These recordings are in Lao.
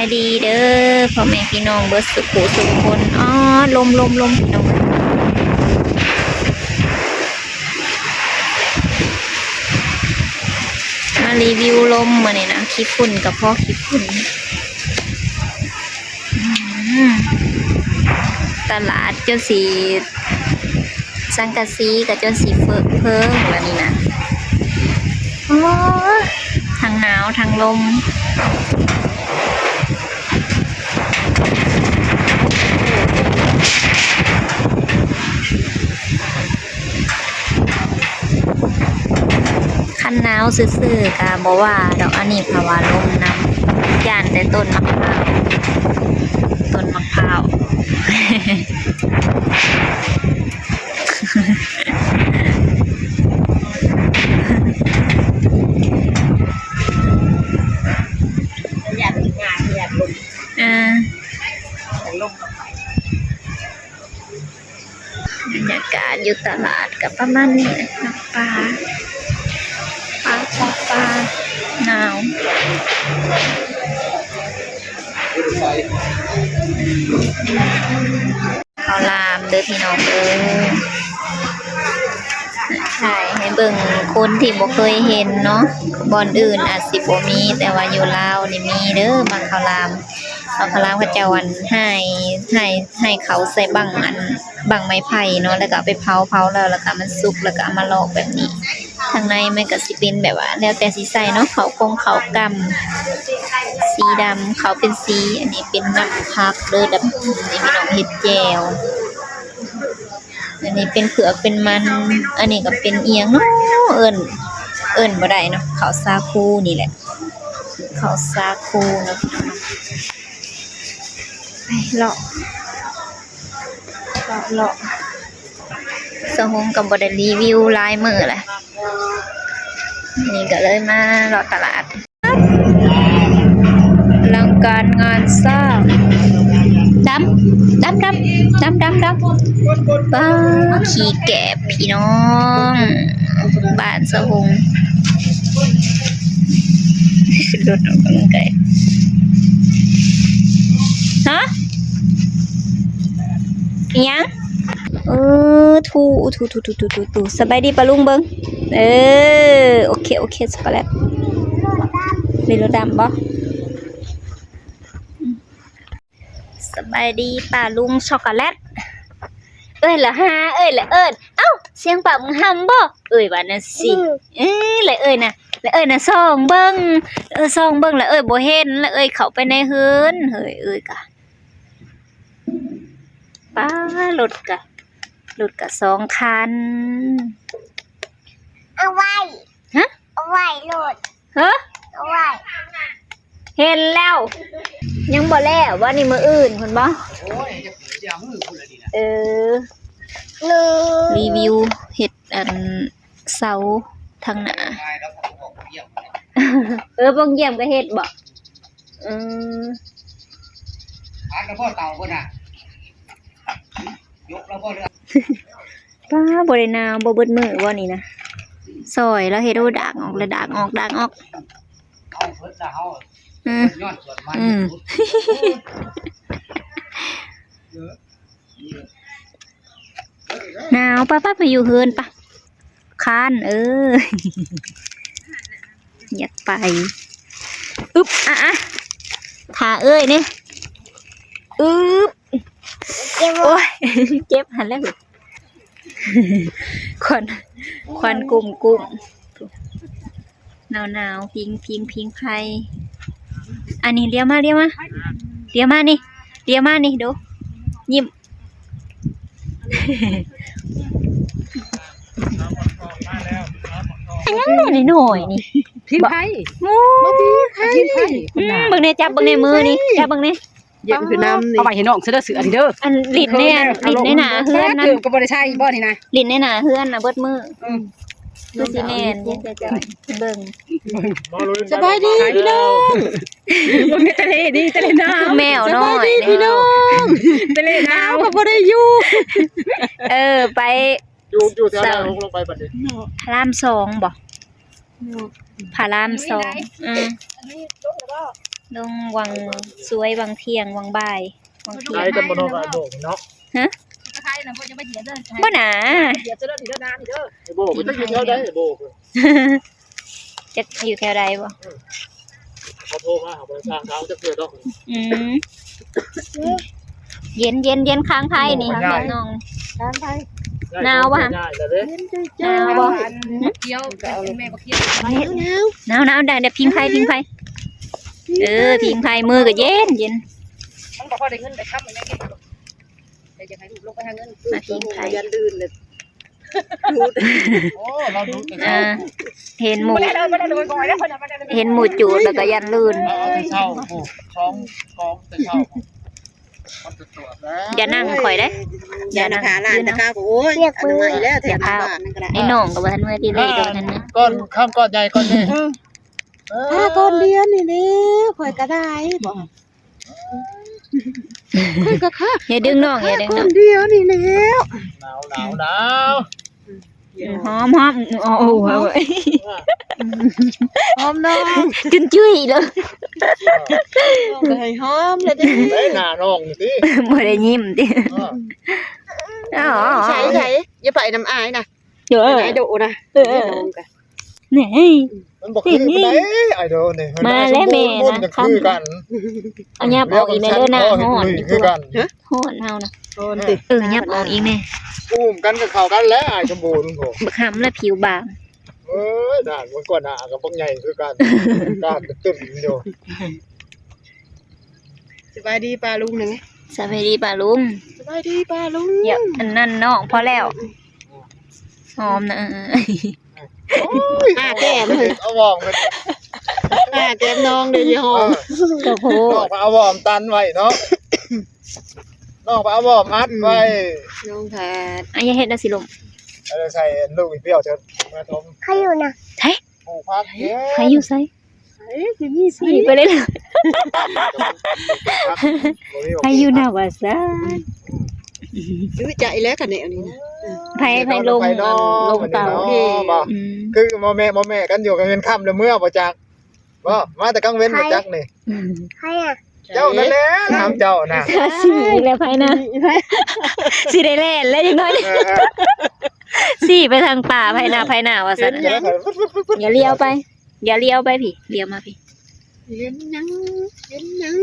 ສະບາຍດີເດີພໍ່ແມ່ພີ່ນ້ອງເບິດສຸຂູສຸຄົນ. ອໍ ລົມ ລົມ ລົມ ພີ່ນ້ອງ ມາຣີວິວລົມມື້ນີ້ນະ. ຂີ້ຝຸ່ນກໍພໍຂີ້ຝຸ່ນ. ອືມ ຕະຫຼາດຈົນຊິ ສັງກະສີກໍຈົນຊິເຟີະເພີງແລ້ວນີ້ນະ. ໂອ້ ທັງໜາວທັງລົມ. ຄັນໜາວຊື່ໆກະບໍ່ວ່າດອກ ອັນນີ້ເພາະວ່າລົມນຳ. ຢ້ານແຕ່ຕົ້ນໝາກພ້າວ ຕົ້ນໝາກພ້າວ. ຢ້ານງ່າຍ ຢ້ານລົມ. ເອີ ລົມ ບັນຍາກາດຢູ່ຕະຫຼາດກໍປະມານນີ້ແຫຼະເນາະ. ປາ ປາ ປາ ປາ ໜາວ. ເຂົ້າຫຼາມເດີພີ່ນ້ອງເອີຍ. ຖ່າຍໃຫ້ເບິ່ງຄົນທີ່ບໍ່ເຄີຍເຫັນເນາະ. ບ່ອນອື່ນອາດຊິບໍ່ມີ ແຕ່ວ່າຢູ່ລາວນີ້ມີເດີ ໝາກເຂົ້າຫຼາມ. ເຂົ້າ ເຂົ້າຫຼາມເຂົາເຈົ້າ ອັນ ໃຫ້ ໃຫ້ ໃຫ້ເຂົ້າໃສ່ບັ້ງ ອັນ ບັ້ງໄມ້ໄຜ່ເນາະ ແລ້ວກໍເອົາໄປເຜົາ ເຜົາແລ້ວ ແລ້ວກໍມັນສຸກ ແລ້ວກໍເອົາມາລອກແບບນີ້. ທາງໃນມັນກໍຊິເປັນແບບວ່າ ແລ້ວແຕ່ຊິໃສ່ເນາະ ເຂົ້າກົງ ເຂົ້າກ້ຳ ສີດຳ ເຂົ້າເປັນສີ ອັນນີ້ເປັນນ້ຳຜັກເດີ ດຳ ນີ້ພີ່ນ້ອງ ເຮັດແຈ່ວ. ອັນນີ້ເປັນເຜືອກເປັນມັນ. ອັນນີ້ກໍເປັນອີ່ຫຍັງເນາະ ເອີ້ນ ເອີ້ນບໍ່ໄດ້ເນາະ. ເຂົ້າສາຄູນີ້ແຫຼະ ເຂົ້າສາຄູເນາະ. ໄປເລາະ ເລາະ ເລາະ. ສາວຫົງກໍບໍ່ໄດ້ຣີວິວຫຼາຍມື້ແຫຼະ ນີ້ກໍເລີຍມາເລາະຕະຫຼາດ. ອະລັງການງານສ້າງ ດຳ ດຳ ດຳ ດຳ ດຳ ດຳ. ປາ ຂີ້ແກບພີ່ນ້ອງ ບ້ານສາວຫົງ. ລົດອອກກຳລັງກາຍ ຮະ ອີ່ຫຍັງ? ເອີ ຖູ ຖູ ຖູ ຖູ ຖູ ຖູ. ສະບາຍດີປ້າລຸງເບິ່ງ. ເອີ ໂອເຄ ໂອເຄ ຊັອກໂກແລັດ. ມີລົດດຳບໍ່? ສະບາຍດີປ້າລຸງຊັອກໂກແລັດ. ເອີຍລະຫາ ເອີຍລະເອີ້ນ. ເອົ້າ ສຽງປ້າບຸນທຳບໍ່? ເອີຍວ່ານັ້ນຊິ. ອືມ ເອີຍ ລະເອີຍນະ ລະເອີຍນະສ່ອງເບິ່ງ ເອີ ສ່ອງເບິ່ງ ລະເອີຍບໍ່ເຫັນ ລະເອີຍເຂົ້າໄປໃນເຮືອນ. ເຮີ້ຍ ເອີຍກະ ປ້າ ລົດກະ ລົດກະສອງຄັນ. ເອົາໄວ້ ຮະ? ເອົາໄວ້ໂລດ. ຮະ? ເອົາໄວ້ ເຫັນແລ້ວ. ຍັງບໍ່ແລ້ວບໍ່ນີ້? ມື້ອື່ນພຸ້ນບໍ່? ໂອ້ຍ ຈະ ຈະມື້ພຸ້ນລະນີ້ນະ. ເອີ ຣີວິວເຮັດອັນ ເສົາທາງໜ້າ. ເອີ ປ່ອງຢ້ຽມກໍເຮັດບໍ່? ເອີ ປາດລະບໍ່ເຕົາພຸ້ນນະ ຍົກລະບໍ່ເຫຼືອ. ປ້າ ບໍ່ໄດ້ໜາວບໍ່ເບິດມື້ບໍ່ນີ້ນະ? ຊ່ອຍລາວເຮັດ ໂອ້ ດາກອອກລະ ດາກອອກ ດາກອອກ. ເອົາເບິດລະເຮົາ ອືມ ຍ້ອນສວນມັນ ອືມ ໜາວ. ປະ ປະ ໄປຢູ່ເຮືອນປະ ຄ້ານ ເອີ ຢາກໄປ. ອຶບ ອະ ອະ ຖ້າເອີຍນີ້ ອຶບ ເຈັບບໍ່? ໂອ້ຍ ເຈັບຫັ້ນແຫຼະ ຄວັນ ຄວັນກຸ້ມກຸ້ມ. ໜາວໆ ພິງພິງພິງໄພ. ອັນນີ້ ລຽວມາ ລຽວມາ ລຽວມານີ້ ລຽວມານີ້ ດູ ຍິ້ມ. ອັນຫຍັງນ້ອຍໆນີ້ ພິງໄພ ໂອ້ ມາພິງໄພ ພິງໄພ. ອືມ ເບິ່ງແດ່ ຈັບເບິ່ງແດ່ ມືນີ້ ຈັບເບິ່ງແດ່. ຢ້ຽມຄືນຳນີ້ ເອົາໄວ້ໃຫ້ນ້ອງເດີ ເສື້ອນີ້ເດີ. ອັນ ຫຼິ້ນແນ່ ຫຼິ້ນໃນໜ້າເຮືອນນະ ເກີບກໍບໍ່ໄດ້ໃສ່ບໍ່ນີ້ນະ ຫຼິ້ນໃນໜ້າເຮືອນນະເບິດມື້. ອືມ ຄືຊິແມ່ນ ເບິ່ງ. ສະບາຍດີພີ່ນ້ອງ ເບິ່ງໃນທະເລນີ້ ທະເລໜາວ ແມວນ້ອຍ ສະບາຍດີພີ່ນ້ອງ ທະເລໜາວກໍບໍ່ໄດ້ຢູ່. ເອີ ໄປ ຢູ່ ຢູ່ແຖວໃດ ລົງ ລົງໄປບັດນີ້ ພະລາມສອງບໍ່? ພະລາມສອງ ເອີ ອັນນີ້ລົງແລ້ວບໍ່? ລົງຫວ່າງສວຍ ຫວ່າງທ່ຽງ ຫວ່າງບ່າຍ ຫວ່າງທ່ຽງ ໄປກັນບໍ່ເນາະ ໂບກເນາະ ຮະ? ບໍ່ໜາ ໄອ້ໂບກ ໄປຈັກຢູ່ແຖວໃດ ໄອ້ໂບກ ຈັກຢູ່ແຖວໃດບໍ່? ເຂົາໂທມາຫາ ບໍ່ໄດ້ທາງເຂົາຈັກເທື່ອດອກ. ອືມ ເຢັນໆໆ ຄາງໄພນີ້ ນ້ອງ ຄາງໄພ ໜາວບໍ່? ເຢັນເຈີຍໆ ໜາວບໍ່? ໜາວ ໜາວ ໄດ້ ໄດ້ ຜິງໄຟ ຜິງໄຟ ເອີ ຜິງໄຟ ມືກໍເຢັນໆ ມັນບໍ່ພໍໄດ້ເງິນໄດ້ຄຳແມ່ ແຕ່ຢາກໃຫ້ລູກລົງໄປຫາເງິນ ມາຜິງໄຟ ຢ້ານລື່ນເລີຍ ດູດ ໂອ້ ລາວດູດ ອ່າ ເຫັນໝູ່ ບໍ່ໄດ້ເດີ ບໍ່ໄດ້ເດີ ບໍ່ໄດ້ເດີ ບໍ່ໄດ້ເດີ ເຫັນໝູ່ຈູດແລ້ວກໍຢ້ານລື່ນ ເອົາແຕ່ເຊົ້າ ໂອ້ ສອງກອງແຕ່ເຊົ້າ ມັນຈະຕວດແລ້ວ ຢ່ານັ່ງຂ້ອຍເດ້ ຢ່ານັ່ງ ຂາຫຼານຕະກາ ໂອ້ຍ ອະນາໄມແລ້ວ ແຖວບ້ານນັ້ນກໍໄດ້ ໄອ້ນ້ອງກໍບໍ່ທັນເມືອຕິເລກໍບໍ່ທັນເມືອ ກ້ອນຄຳກ້ອນໃຫຍ່ກ້ອນນີ້ ເອີ ກ້ອນດຽວນີ້ແຫຼະ ຂ້ອຍກໍໄດ້ ບໍ່ ຂ້ອຍກໍຄາ ຢ່າດຶງນ້ອງ ຢ່າດຶງນ້ອງ ກ້ອນດຽວນີ້ແຫຼະ ໜາວ ໜາວ ໜາວ ອືມ ຫອມ ຫອມ ໂອ້ໂຫ ຫອມນ້ອງ ຈຸນຈຸ້ຍເລີຍ ນ້ອງກໍໃຫ້ຫອມແລ້ວເດ້ ໄດ້ໜ້ານ້ອງນີ້ຕິ ບໍ່ໄດ້ຍິ້ມຕິ ອ້າວ ໃສ່ ໃສ່ ຢ່າໄປນຳອ້າຍນະ ເອີ ໄປນຳອ້າຍໂດະນະ ເອີ ນ້ອງກໍ ນີ້ ມັນບໍ່ຄືປານໃດ ໄອດອລນີ້ ມາແລ້ວແມ່ນະ ຄືກັນ ເອົາຫຍັບອອກອີກແດ່ເດີ ໜ້າຮ້ອນຢູ່ ຄືກັນ ຮ້ອນເຮົານະ ຮ້ອນຕິ ເອີ ຫຍັບອອກອີກແດ່ ອຸ້ມກັນກໍເຂົ້າກັນແຫຼະ ອ້າຍສົມບູນ ບັກຫຳລະຜິວບາງ ເອີຍ ດ້ານມັນກໍໜ້າກັບບັກໃຫຍ່ຄືກັນ ດ້ານຕຶ້ມຢູ່ ສະບາຍດີປ້າລຸງນະ ສະບາຍດີປ້າລຸງ ສະບາຍດີປ້າລຸງ ຢ່າ ອັນນັ້ນນ້ອງ ພໍແລ້ວ ຫອມນະ ເອີ ໂອ້ຍ ຫາແກ້ມ ເອົາຫອມ ຫາແກ້ມນ້ອງເດ້ ຢ່າຫອມ ເອີ ກໍໂພດ ນ້ອງກໍເອົາຫອມຕັນໄວ້ເນາະ ນ້ອງກໍເອົາຫອມອັດໄວ້ ນ້ອງພັດ ອ່ະ ຢ່າເຮັດນະ ຊິລົ້ມ ເອີ ໃສ່ລູກອີກປຽວ ຈະມາຖົມ ໃຜຢູ່ນະ ໃຜ ປູກຜັກ ໃຜຢູ່ໃສ? ໃຜຊິມີ ໃຜຢູ່ໃສ? ໃຜຢູ່ນະວ່າຊັ້ນ ຈື່ໃຈແລ້ວຂະແນວນີ້ນະ ໃຜ ໃຜລົງ ລົງເຕົາ ອືມ ຄືໝໍແມະ ໝໍແມະກັນຢູ່ ກາງເວັນຄ່ຳແລ້ວເມືອບໍ່ຈັກ ບໍ່ ມາແຕ່ກາງເວັນບໍ່ຈັກນີ້ ໃຜອະ? ເຈົ້ານັ້ນແຫຼະ ຖາມເຈົ້ານະ ຊີ້ແລ້ວໃຜນະ ຊິໄດ້ແລ່ນແລ້ວຈັກໜ້ອຍ ເອີ ຊີ້ໄປທາງປ່າ ໃຜນະ ໃຜນະວ່າຊັ້ນ ຢ່າລ້ຽວໄປ ຢ່າລ້ຽວໄປພີ້ ລ້ຽວມາພີ້ ເຫັນຫຍັງ ເຫັນຫຍັງ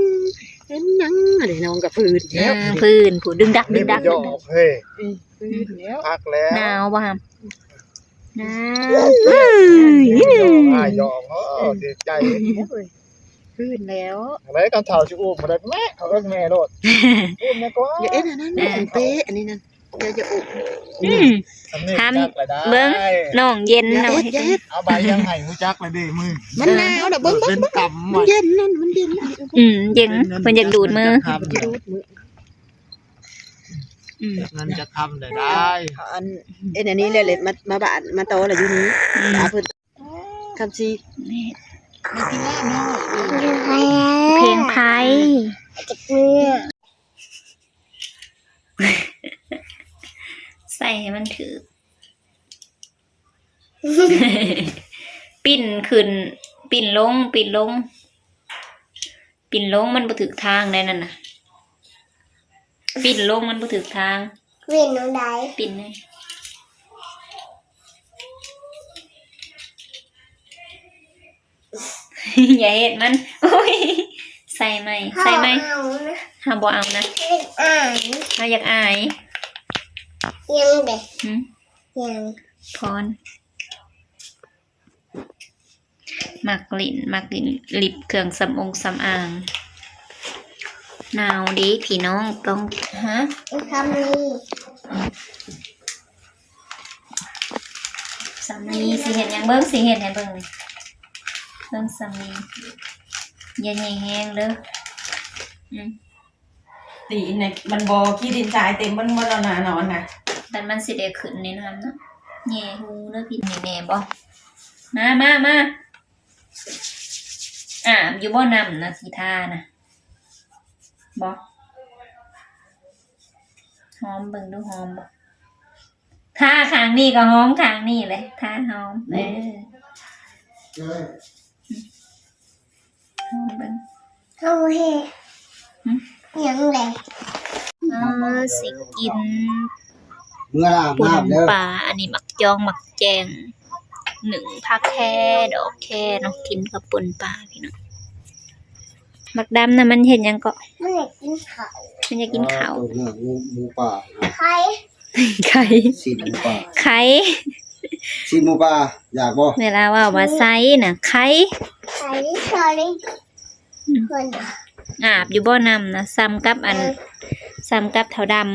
ເຫັນຫຍັງ ອັນນີ້ນ້ອງກໍຟື້ນແລ້ວ ອືມ ຟື້ນ ຜູ້ດຶງດັກ ດຶງດັກ ດຶງດັກ ເຮີ້ຍ ອືມ ຟື້ນແລ້ວ ຄັກແລ້ວ ໜາວບໍ່ຫຳ? ນາ ອ້າຍຢອກ ເອີ ຖືກໃຈ ຟື້ນແລ້ວ ໄດ້ ຄັນເຖົ້າຊິອຸ້ມບໍ່ໄດ້ ແມ່ ເອົາເອີ້ນແມ່ໂລດ ອຸ້ມແມ່ກວ່າ ຢ່າເຮັດອັນນັ້ນ ເອີ ເຕະອັນນີ້ນະ ຢ່າ ຢ່າອຸ້ມ ອືມ ຖາມເບິ່ງ ນ້ອງເຢັນ ເອົາໃບຫຍັງໃຫ້ຮູ້ຈັກລະເດ້ ມື ມັນໜາວລະ ເບິ່ງ ເບິ່ງ ເບິ່ງ ມັນເຢັນນັ້ນ ມັນເຢັນ ອືມ ເຢັນ ເພິ່ນຢາກດູດມື ອືມ ເງິນຈັກຄຳໄດ້ ອັນ ເຮັດອັນນີ້ແຫຼະ ມາ ມາບາດ ມາຕໍ່ລະຢູ່ນີ້ ອືມ ເພິ່ນ ຄຳຊີ ນີ້ ເພງໄພ ຈັກມື ໃສ່ໃຫ້ມັນຖືກ ປິ່ນຂຶ້ນ ປິ່ນລົງ ປິ່ນລົງ ປິ່ນລົງ ມັນບໍ່ຖືກທາງໃດນັ້ນນະ ປິ່ນລົງ ມັນບໍ່ຖືກທາງ ປິ່ນແນວໃດ? ປິ່ນແນວ ຢ່າເຮັດມັນ ໂອ້ຍ ໃສ່ໃໝ່ ໃສ່ໃໝ່ ເຮົາບໍ່ເອົານະ ເຮົາຢາກອາຍ ຫຍັງເດ ຫຶ ຫຍັງ ພອນ ມັກຫຼິ້ນ ມັກຫຼິ້ນລິບ ເຄື່ອງສຳອົງສຳອາງ ໜາວເດ້ພີ່ນ້ອງ ຕ້ອງ ຮະ ທຳນີ້ ສາມີຊິເຮັດຫຍັງ? ເບິ່ງ ຊິເຮັດໃຫ້ເບິ່ງນີ້ ເບິ່ງສາມີ ຢ່າແຍ່ແຮງເດີ ອືມ ຕີນນີ້ມັນບໍ່ ຂີ້ດິນຊາຍເຕັມມັນໝົດແລ້ວນະ ນອນນະ ແລ້ວມັນຊິໄດ້ຂຶ້ນແນ່ນອນເນາະ ແຍ່ຮູເດີພີ່ ນີ້ແນ່ບໍ່? ມາ ມາ ມາ ອາບຢູ່ບໍ່ນ້ຳນະ ຊິທານະ ບໍ່? ຫອມເບິ່ງດູ ຫອມບໍ່? ທາຂ້າງນີ້ກໍຫອມຂ້າງນີ້ແຫຼະ ທາຫອມ ເອີ ຫອມເບິ່ງ ເຮົາເຮັດ ຫຶ? ຫຍັງແຫຼະ? ເອີ ຊິກິນ ເມື່ອອາບນ້ຳເດີ ປົນປາ ອັນນີ້ໝາກຈອງ ໝາກແຈງ ໜຶ້ງຜັກແຄ ດອກແຄເນາະ ກິນກັບປົນປາພີ່ນ້ອງ. ໝາກດຳນະ ມັນເຮັດຫຍັງເກາະ? ມັນຢາກກິນເຂົ້າ ມັນຢາກກິນເຂົ້າ. ເອີ ໂຕເນື້ອໝູ ໝູປ່າ ໄຂ່ ໄຂ່ ຊີ້ນໝູປ່າ ໄຂ່ ຊີ້ນໝູປ່າ ຢາກບໍ່? ເວລາເວົ້າວ່າໄຊນະ ໄຂ່ ໄຂ່ ອືມ ອາບຢູ່ບໍ່ນ້ຳນະ? ສ່ຳກັບອັນ ສ່ຳກັບເຖົ້າດຳ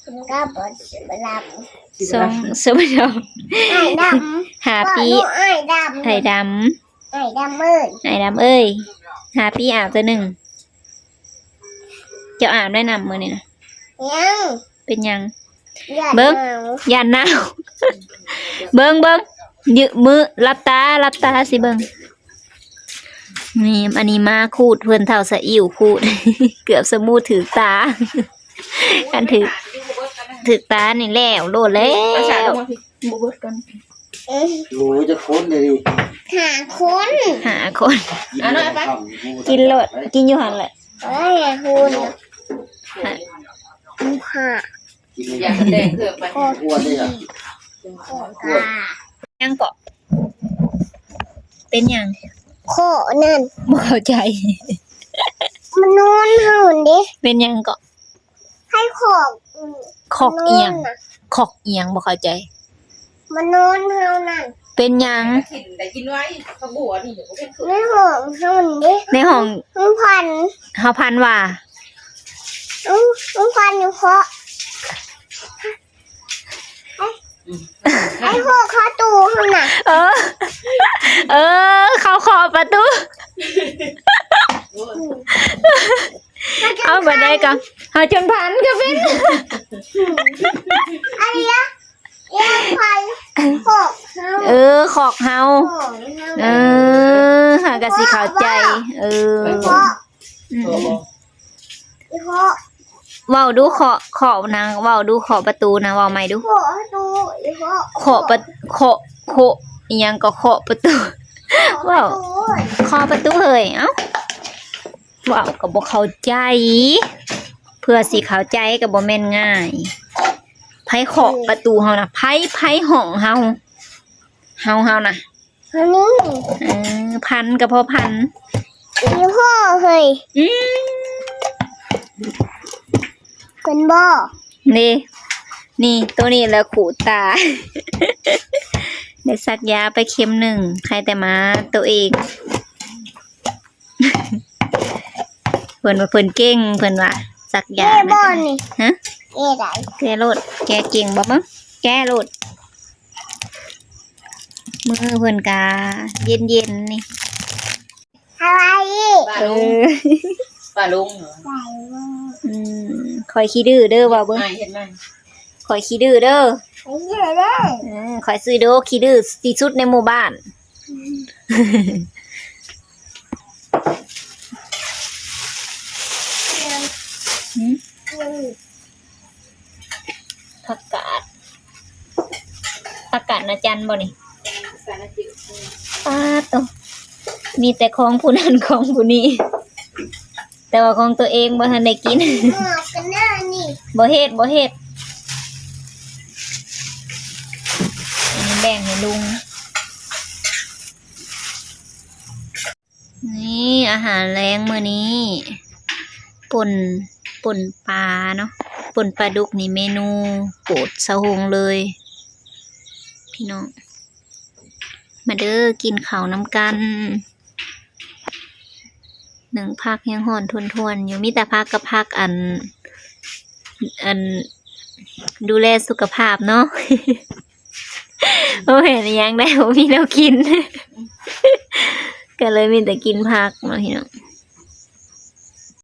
ສ່ຳກັບເຖົ້າດຳ ສອງ ເສືອດຳ ອ້າຍດຳ ຫ້າປີ ອ້າຍດຳ ອ້າຍດຳ ອ້າຍດຳເອີຍ ອ້າຍດຳເອີຍ ຫ້າປີອາບເທື່ອໜຶ່ງ. ເຈົ້າອາບໄດ້ນ້ຳມື້ນີ້ນະ? ຍັງ. ເປັນຫຍັງ? ຢ້ານ ເບິ່ງ ໜາວ ຢ້ານໜາວ ເບິ່ງ ເບິ່ງ ຍື ມື ຫຼັບຕາ ຫຼັບຕາຊິເບິ່ງ. ນີ້ ອັນນີ້ໝາຂູດ ເພິ່ນເຖົ້າສະອິ້ວຂູດ ເກືອບສະໝູຖືກຕາ ຄັນຖືກ ຖືກຕານີ້ແລ້ວໂລດແລ້ວ. ບໍ່ເບິດກ່ອນ ເອີ ໂອ້ຍ ຈັກຄົນເດນີ້? ຫ້າຄົນ ຫ້າຄົນ. ກິນໂລດ ກິນຢູ່ຫັ້ນແຫຼະ. ເອີຍ ຫູນ ຫ້າ ກິນ ຢ່າສະແດງເຄື່ອງໄປ ອ້ວນເດ້ ຫຍັງເກາະ? ເປັນຫຍັງ? ໂຄນັ້ນ ບໍ່ເຂົ້າໃຈ ມານອນເຮົາຫັ້ນເດ້. ເປັນຫຍັງເກາະ? ໃຜຄອກ ອືມ ຄອກອີ່ຫຍັງ? ນອນນະ ຄອກອີ່ຫຍັງ? ບໍ່ເຂົ້າໃຈ. ມານອນເຮົານັ້ນ ເປັນຫຍັງ? ໄດ້ກິນໄວ້ ຜັກບົວນີ້ບໍ່ເປັນ ໃນຫ້ອງເຮົານີ້ເດ້ ໃນຫ້ອງ ມັນພັນ ເຮົາພັນວ່າ ມັນ ມັນພັນຢູ່ເພາະ ໃຫ້ພວກເຂົາຕູເຮົານະ ເອີ ເອີ ເຂົາເຄາະປະຕູ ເອົາ ບັດໃດກໍ ເຮົາຈົນພັນກໍເປັນ ອັນນີ້ ເອີ ຄອກເຮົາ ເອີ ຄອກເຮົາ ຂອງເຮົາ ເອີ ເຮົາກໍຊິເຂົ້າໃຈ ເອີ ເພາະ ອືມ ເພາະ ເວົ້າດູ ເຄາະ ເຄາະນະ ເວົ້າດູ ເຄາະປະຕູນະ ເວົ້າໃໝ່ດູ ເຄາະປະຕູ ເຄາະ ເຄາະປະ ເຄາະ ເຄາະ ອີ່ຫຍັງກໍເຄາະປະຕູ ເວົ້າ ເຄາະປະຕູເຮີ້ຍ ເອົ້າ ເວົ້າກໍບໍ່ເຂົ້າໃຈ ເພື່ອຊິເຂົ້າໃຈກໍບໍ່ແມ່ນງ່າຍ. ໃຜເຄາະປະຕູເຮົານະ? ໃຜ ໃຜຫ້ອງເຮົາ? ເຮົາ ເຮົານະ ອັນນີ້ ເອີ ພັນກໍພໍພັນ ອີ່ພໍ່ເຮີ້ຍ ອືມ ເພິ່ນບໍ່ ນີ້ ນີ້ ໂຕນີ້ແຫຼະຂູດຕາ ໄດ້ສັກຢາໄປເຂັມໜຶ່ງ ໄຄແຕ່ມາໂຕເອງ. ເພິ່ນວ່າເພິ່ນເກັ່ງ ເພິ່ນວ່າສັກຢາ ແກ້ບໍ່ນີ້? ຮະ? ແກ້ໄດ້ ແກ້ໂລດ ແກ້ເກັ່ງບໍ່? ເບິ່ງ ແກ້ໂລດ ມືເພິ່ນກະເຢັນໆ ນີ້ ສະບາຍດີ ປ້າລຸງ ເອີ ປ້າລຸງ ອືມ ຂ້ອຍຂີ້ດື້ເດີ ເວົ້າເບິ່ງ ເຮັດໃໝ່ ເຮັດໃໝ່ ຂ້ອຍຂີ້ດື້ເດີ ຂ້ອຍຂີ້ດື້ເດີ ເອີ ຂ້ອຍຊິດູຂີ້ດື້ທີ່ສຸດໃນໝູ່ບ້ານ ອືມ ຫືມ ຜັກກາດ ຜັກກາດນາຈັນບໍ່ນີ້? ປາດໂທ້ ມີແຕ່ຂອງຜູ້ນັ້ນຂອງຜູ້ນີ້ ແຕ່ວ່າຂອງຕົວເອງບໍ່ທັນໄດ້ກິນ ບໍ່ເຮັດ ບໍ່ເຮັດ ອັນນີ້ແບ່ງໃຫ້ລຸງ. ນີ້ອາຫານແລງມື້ນີ້ ປົ່ນ ປົ່ນປາເນາະ ປົ່ນປາດຸກນີ້ເມນູໂປດສາວຫົງເລີຍ ພີ່ນ້ອງ ມາເດີ ກິນເຂົ້ານຳກັນ ໜຶ້ງຜັກຍັງຮ້ອນທວນໆຢູ່ ມີແຕ່ຜັກກັບຜັກ ອັນ ອັນ ດູແລສຸຂະພາບເນາະ. ບໍ່ເຫັນອີ່ຫຍັງໄດ້ ບໍ່ມີແນວກິນ ກໍເລີຍມີແຕ່ກິນຜັກເນາະພີ່ນ້ອງ.